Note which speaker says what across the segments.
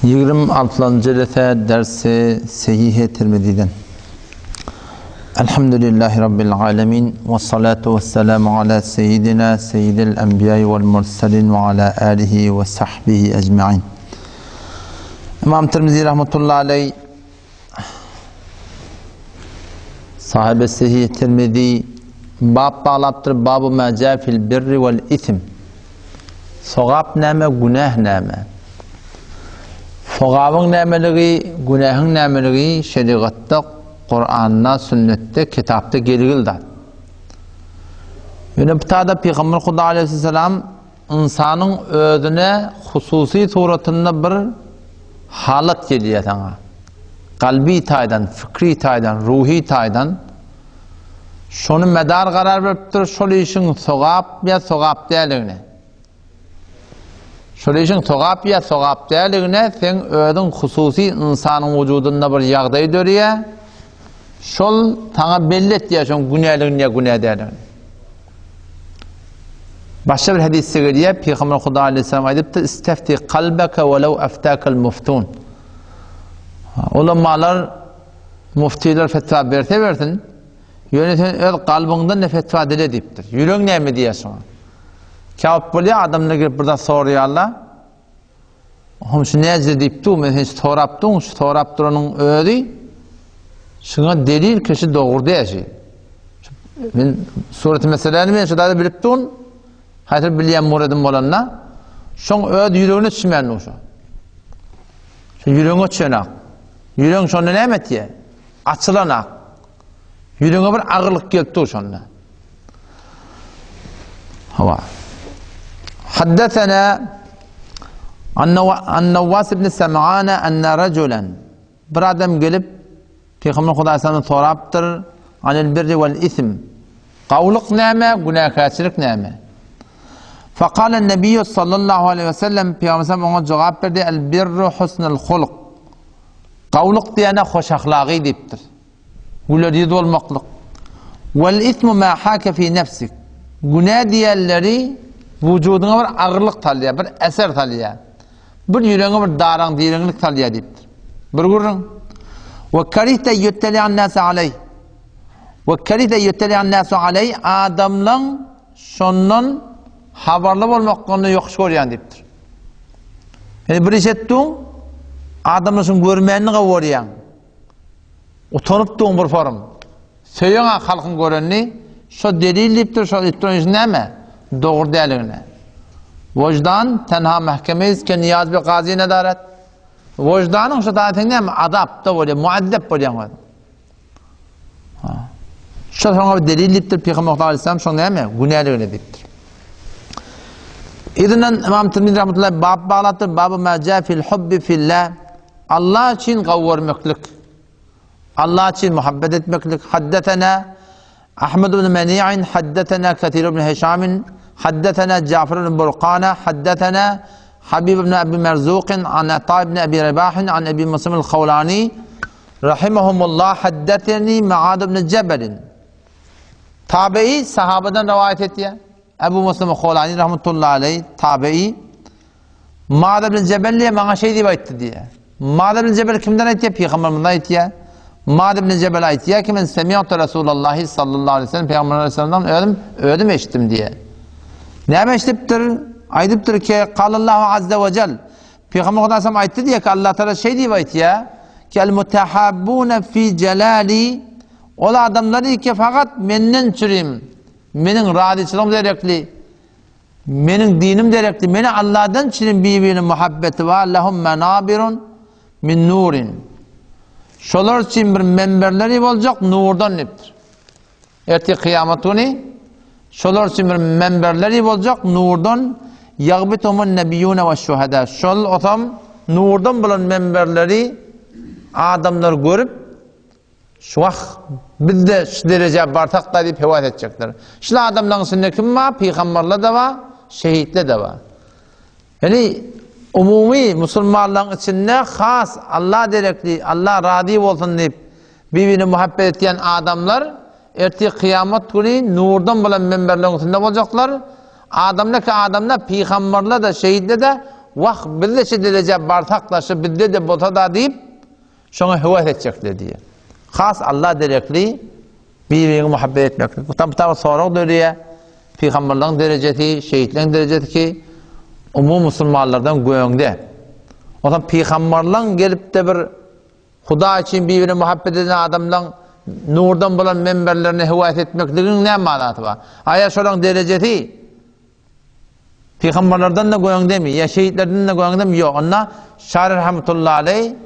Speaker 1: 26 jelese dersi Sehih-i Tirmiziden. Elhamdülillahi Rabbil alemin ve salatu ve selamu ala seyyidina seyyidil enbiya vel murselin ve ala alihi ve sahbihi ecma'in. İmam Tirmizi rahmetullahi aleyh Sahibi Sehih Tirmizi bab baglapdyr, Babu ma ja fil birri wal ithm. Sogap näme, günäh näme? Sogabyň nämeligi, günähiň nämeligi şerigatda, Kuranda, sünnetde, kitapda gelgil zat. Ýöne bu tada Pygamber Huda aleyhisselam Ynsanyň özüne hususy suratynda bir halat gelýär saňa. Kalby taýdan, fikri taýdan, ruhy taýdan şony medar karar beripdir, şol işiň sogap ýa sogap däldigine. Şol işiň sogap ýa sogap däldigine seň özüň hususy ynsanyň wujudynda bir ýagdaý dörýär. Şol saňa belli etýär şoň günäligini ýa günä däldigini. Başga bir hadysda gelýär, Pygamber Huda aleyhisselam aýdypdyr, "Istefti kalbeke we lew aftakal muftun." Ulamalar, muftiler fetwa berse bersin, ýöne sen öz kalbyňdan ne fetwa dile diýipdir. Ýüregiň näme diýýär şoňa? Käwagt bolýar, adamlar gelip bir zat soraýarlar. Ohm şu näce diýip dur, men hiç sorap durun, şu sorap duranyň özi şuňa delil kişi dogry diýşi. Men sureti meseleni men şu dada bilip durun, haýsy bilýän muradym bolanda, şoň öz ýüregine düşmän dur şu. Şu ýüregiňe düşenak. Ýüregiň şonda näme etýär? Açylanak. Ýüregiňe bir agyrlyk gelip dur şonda. Hawa. Haddesena An Nawwas ibn Sem'ana anna rajulan bir adam gelip Peygamber Hudaý sallallahu sorapdyr anil birri wal ism. Gawlyk näme, günäkärçilik näme? Faqala Nebiyyü sallallahu aleyhi ve sellem Peygamber oňa jogap berdi el birru husnul hulk. Gawlyk diýene hoş ahlagy diýipdir. Güler ýüz bolmaklyk. Wal ismu ma haka fi nefsik. Günä diýenleri wujudyňa bir agyrlyk salýar, bir eser salýar. Bir ýüregiňe bir daraň direňlik salýar diýipdir. Bir gürrüň. Wa karihte yuttali'an nasu aleyh. Wa karihte yuttali'an nasu aleyh adamlaň şondan habarly bolmaklygyny ýokuş görýän diýipdir. Ýani bir iş etdiň, adamlar şuny görmänini gowy görýäň. Utanyp duň bir forum. Söýeň-ä halkyň görenini, şo delil diýipdir, şo edip duran işi näme? Dogry däligine. Wojdan tenha mahkemeýiz ke niýaz bi gazy nedaret. Wojdanyň şo zady seň näme? Azapda bolýar, muazzep bolýaň özüň. Ha. Şo soňa bir delil diýipdir Pygamber aleyhisselam şoň näme? Günäligine diýipdir. Yzyndan Imam Tirmizi rahmetullahi bab baglapdyr. Babu ma ja fil hubbi fillah. Allah üçin gawy görmeklik. Allah üçin muhabbet etmeklik. Haddesena Ahmed ibn Meni'in haddesena Kathir ibn Hişam haddesena Ja'far ibn Burqana haddesena Habib ibn Abi Merzuq an Ata ibn Abi Rabah an Abi Muslim al-Khawlani rahimahumullah haddeseni Muad ibn Jebel Tabi'i sahabadan rivayet etýär. Ebu Muslim Khawlani rahmetullahi aleyh tabi'i Muad ibn Jebel diýe maňa şeý diýip aýtdy diýe. Muad ibn Jebel kimden aýtýar? Pygamberimizden aýtýar. Muad ibn Jebel aýtýar ki men semi'tu Resulullahi sallallahu aleyhi ve sellem Pygamber aleyhisselamdan özüm özüm eşitdim diýe. Näme eşidipdir? Aýdypdyr ki Kalallahu azze ve cel Pygamber Hudaýsam aýtdy diýe ki Allah Taala şeý diýip aýtýar ki el mutahabbuna fi jalali ol adamlar ki fakat menden çürim meniň razyçylygym gerekli Meniň dinim derekli, meni Allahdan çirin bir-birine muhabbeti bar, lehum menabirun min nurin. Şolar üçin bir menberleri boljak nurdan diýipdir. Ertir kıyamet günü şolar üçin bir menberleri boljak nurdan ýagbitumun nebiyyune ve şuhada. Şol otam nurdan bolan menberleri adamlar görüp Wah, biz-de şu derejä barsak-da diýip höwes etjekler. Şul adamlaryň içinde kim bar? Pygamberler-de bar, şehitler-de bar. Ýani umumy musulmanlaryň içinde has Allah derekli, Allah razy bolsun diýip bir-birine muhabbet etýän adamlar ertir kyýamat güni nurdan bolan minberleriň üstünde boljaklar. Adamlar ki adamlar, pygamberler-de, şehitler-de. Wah, biz-de şu derejä barsak-da, şu bizde-de bolsa-da diýip, şoňa höwes etjekler diýýär. Has Alla derekli bir-biriňe muhabbet etmeklik. Bu tam sorag döreýär. Pygamberleriň derejesi, şehitleriň derejesi ki, umumy musulmanlardan göňde. Onsoň pygamberleriň gelip-de bir Hudaý üçin bir-birine muhabbet eden adamlaryň nurdan bolan menberlerine höwes etmekligiň näme manasy bar? Aýa şolaryň derejesi Pygamberlerden-de göňdemi ýa şehitlerden-de göňdemi? Ýok. Onda Şary rahmetullahi aleý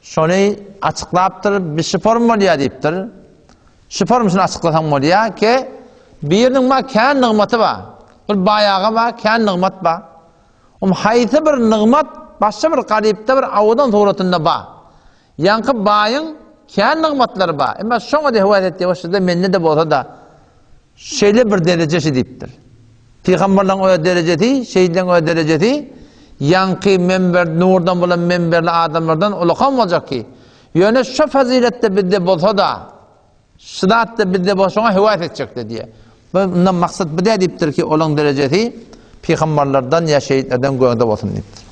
Speaker 1: şony açyklapdyr, bir şu form bolýar diýipdir. Şu form şuny açyklasaň bolýar ki, biriniň bar kän nygmaty bar. Bir baýaga bar, kän nygmat bar. Um haýsy bir nygmat başga bir garypda bir awadan suratynda bar. Ýaňky baýyň kän nygmatlary bar. Emma şoňa-da höwes etdi, şuda mende-de bolsa-da şeýle bir dereje şi diýipdir. Pygamberleň öz derejesi, şeýitleň öz derejesi ýaňky menber nurdan bolan menberli adamlardan ulakan boljak ki. Ýöne şo fazyletde bizde bolsa-da, Şu zat-da bizde bolsa şoňa höwes etjekdi diýýär. Bu mundan maksat bu däl diýipdir ki, olaň derejesi pygamberlerden ýa şehitlerden göňde bolsun diýipdir.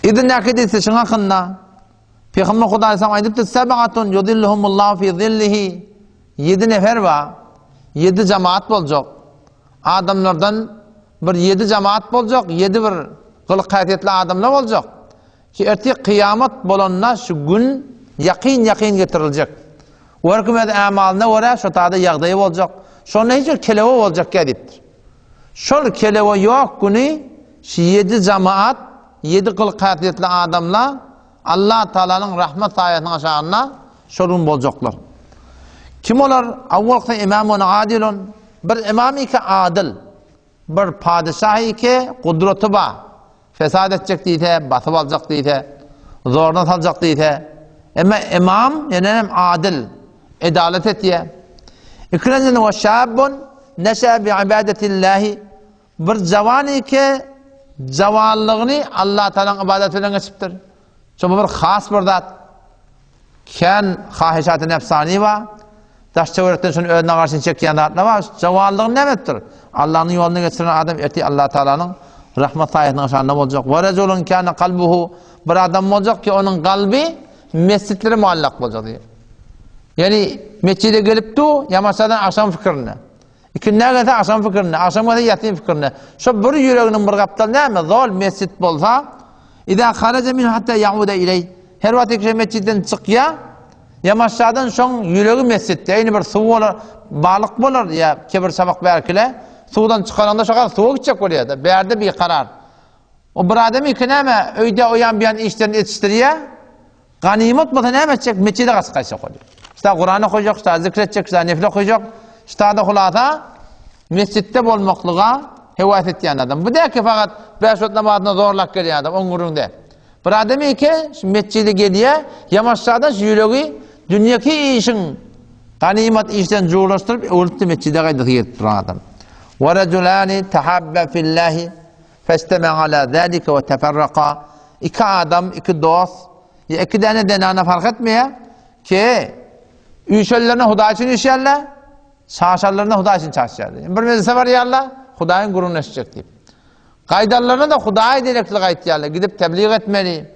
Speaker 1: Idindäki hadysda şuň hakynda Pygamber Hudaý saňa aýdypdyr, Sebatun yuzilluhumullahu fi zillihi. Ýedi nefer bar. Ýedi jemaat boljak. Adamlardan bir ýedi jemaat boljak, ýedi bir gylyk-häsiýetli adamlar boljak. Ki ertir kyýamat bolanda şu gün ýakyn-ýakyn getiriljek. We her kim öz ämalyna görä şo taýda ýagdaýy boljak. Şonda hiç bir kelewe boljakkä diýipdir. Şol kelewe ýok güni şu ýedi jamaat, ýedi gylyk-häsiýetli adamlar Allah Tagalanyň rahmet saýasynyň aşagynda şol gün boljaklar. Kim olar? Awwalky imamun adilun. Bir imam iki adyl. Bir padyşah iki gudraty bar. Fesat etjek diýse, basyp aljak diýse, zoruna saljak diýse, emma imam ýenenem adyl, edalat etýär. Ikilenjiden we şabun neşe bi ibadetillahi bir jawan iki jawanlygyny Allah Taalanyň ybadaty bilen geçipdir. Şo bu bir has bir zat. Kän hahyşaty nefsani bar. Daş töwerekden şuny özüne garşy çekýän zatlar bar. Jawanlygyny näme etdir? Allanyň ýoluna geçiren adam ertir Allah Taalanyň rahmet saýasynyň aşagynda boljak. Wa rajulun kana kalbuhu bir adam boljak ki onuň kalby mesjitlere muallak boljak diýýär. Ýani mesjide gelip du, ýamaşadan agşam fikirinde. Ikindä gelse agşam fikirinde, agşam gelse ýatyn fikirinde. Şo bir ýüreginiň bir gapdaly näme? Zol mesjit bolsa, Iza haraja minhu hatta yauda ileý. Her wagt kişi mesjitden çykýa, ýamaşjadan şoň ýüregi mesjitde, ýene bir suw bolar, balyk bolar ýa kebir çabak bärkile, suwdan çykananda şo suwa gitjek bolýar-da, bärde bir karar. O bir adam iki näme, öýde o ýan bir ýan işlerini etişdirýär. Ganymat bolsa näme etjek? Metjide gaçyp gaýtjak bolýar. Şta Kuran okajak, şta zikr etjek, şta nefil okajak. Şta-da hulasa mesjitde bolmaklyga höwes etýän adam. Bu däki fakat bäş wagt namazyna zorlap gelýän adam, oň gürrüňi däl. Bir adam eke şu metjide gelýär, ýamaşjadan şu ýüregi dünýeki işiň ganymat işden juwlaşdyryp, öwrüpdi metjide gaýdasy gelip duran adam. Wa rajulani tahabba fillahi Festeme ala zalike we teferraka. Iki adam, iki dost, ýa iki däne zenana fark etmeýär ki, üýşenlerine Hudaý üçin üýşýärler, çaşanlaryna Hudaý üçin çaşýarlar. Bir mejlise barýarlar, Hudaýyň gürrüňini eşitjek diýip. Gaýdanlaryna da Hudaý derekli gaýtýarlar, gidip tebliğ etmeli.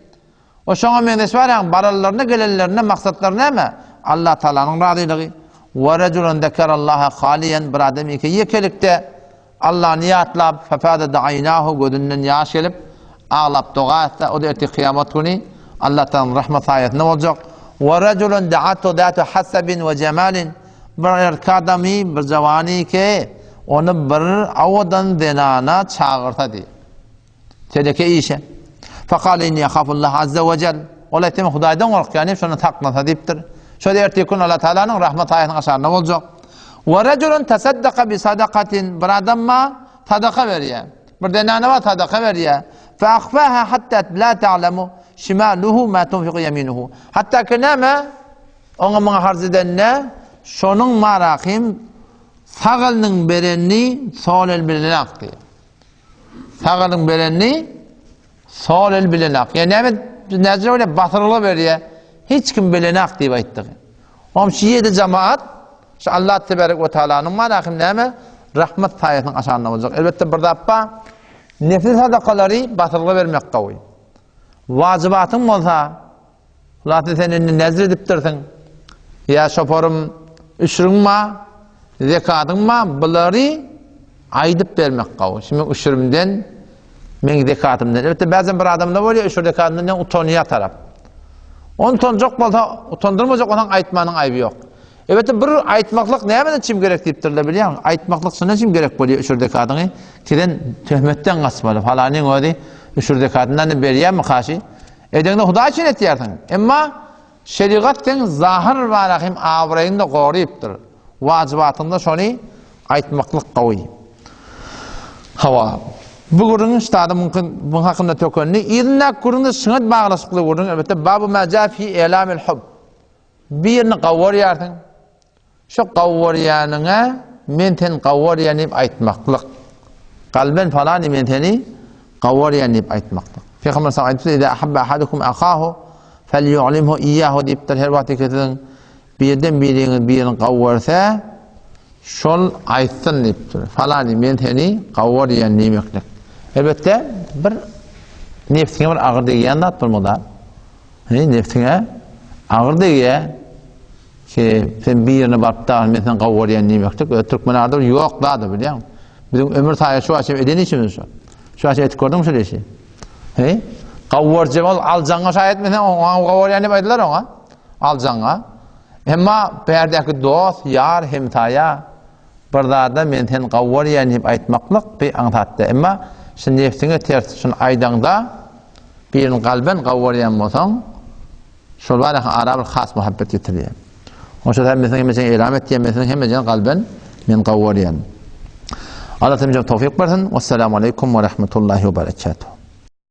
Speaker 1: O şoňa meňzeş bar ýa, bararlaryna gelenlerinde maksatlary näme? Allah Taalanyň razylygy. Wa rajulun zekerallaha haliyan bir adam ýeke ýekelikde Allany ýatlap, fefadat aýnahu gözünden ýaş gelip, aglap doga etse, o-da ertir kyýamat güni Allah Taalanyň rahmet saýasynda boljak. Wa rajulun da'atu zatu hasabin we jemalin bir erkek adamy, bir jawany ki, ony bir owadan zenana çagyrsa diýip. Teleke işe. Fekale inni ehafullah azze we cel. Ol aýtdy, men Hudaýdan gorkýan diýip, şondan saklansa diýipdir. Şol ertir gün Allah Taalanyň rahmet saýasynyň aşagynda boljak. We rejulun tasaddaka bi sadakatin. Bir adam ma sadaka berýär. Bir zenana bar sadaka berýär. Fe ahfaha hatta la ta'lemu şimaluhu ma tunfiqu yeminuhu. Hatta ki näme? Oňa muňa harç edende şonuň marahim sag eliniň berenini sol el bilenok diýýär. Sag eliň berenini sol el bilenak. Ýa näme näce öyle basyrgyla berýär. Hiç kim bilenak diýip aýtdy. Oň şu ýedi jemaat şu Allah tebarek we taalanyň manahym näme? Rahmet saýasynyň aşagynda boljak. Elbetde bir zat bar. Nefil sadakalary basylgy bermek gowy. Wajybatyň bolsa, Hulasy sen indi nezr edipdirsiň. Ýa şoparym üşrüň ma, zekadyň ma, bulary aýdyp bermek gowy. Şu meň üşrümden, meň zekatymdan. Elbetde bäzem bir adamda bolýar, üşür zekatyndan utanýar tarap. Ony utanjak bolsa, utandyrmajak bolsaň aýtmanyň aýby ýok. Elbetde bir aýtmaklyk nämeden üçin gerek diýipdirler bilýäňmi? Aýtmaklyk şundan üçin gerek bolýar üşür zekadyňy. Ki sen töhmetden gaçmaly. Falanyň özi üşür zekatyndan berýärmi kaşy? Edeňde Hudaý üçin etýärsiň. Emma şerigat seň zahyr bara hem abraýyňy-da gorypdyr. Wajybatyňda şony aýtmaklyk gowy. Hawa. Bu gürrüň ştada mümkin bu hakynda tökendi. Yzyndaky gürrüňde şuňa baglaşykly gürrüň elbetde babu ma ja fi elamil hub. Birini gawarýarsyň. Şo gawurýanyňa men seni gawurýan diýip aýtmaklyk. Galben falany men seni gawurýan diýip aýtmaklyk. Pygamber sallallahu aýdypdyr, "Iza ahabba ahadukum akahu falyu'limhu iyyahu" diýipdir. Her wagt siziň birden biriňiz birini gawursa, şol aýtsyn diýipdir. Falany men seni gawurýan diýmeklik. Elbetde bir nefsiňe bir agyr degýän zat bolmaly. Nefsiňe agyr degýär. Ki, sen birine baryp dagy men seni gowy görýän diýmeklik, öz türkmen arada bir ýok zady bilýäňmi? Biziň ömür saýa şu wagt eden işimiz şu. Şu wagt etip gördüňmi şol işi? He? Gowy görjek ol aljaňa şaý etmeseň oňa gowy görýän diýip aýdylar oňa. Aljaňa. Emma bärdäki dost, ýar, hemsaýa bir zada men seni gowy görýän diýip aýtmaklyk bir aňsat däl. Emma şu nefsiňe ters şuny aýdaňda birini kalben gowy görýän bolsaň, Şol bar ara bir has muhabbet getirýär. Oňa hemmesini hemmesini elam etýär, hemmesini hemmesini kalben men gowy görýän. Allah tebrik towfik bersin. Wassalamu aleýkum we rahmetullahi we berekatuh.